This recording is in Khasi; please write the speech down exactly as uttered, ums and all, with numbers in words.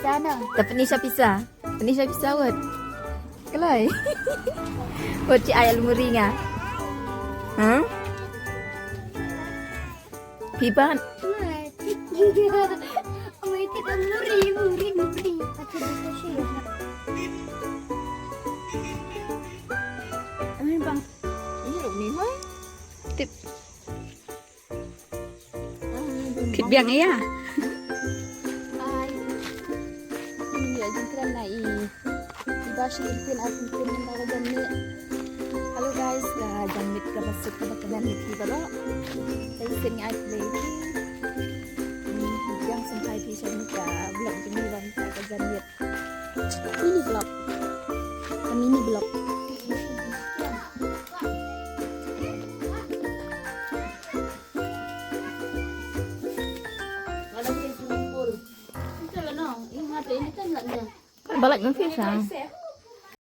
Te pyni sha pisa. Pyni sha pisa wat. Kloi. Wat ci ai almuri nga. Huh? Piban. Tip. Phit biang ïa. Hai. Ïa jingkren na i. Iba shi ipin ar ipin mynta ka jam miet. Hello guys, ka jam miet kaba suk kaba kmen miet hi baroh. Tei sien ngi ai play. Biang sngewbha phi sha ka vlog jong ngi ba mynta ka jam miet. Mini vlog. Ka mini vlog. Balak nang pisa.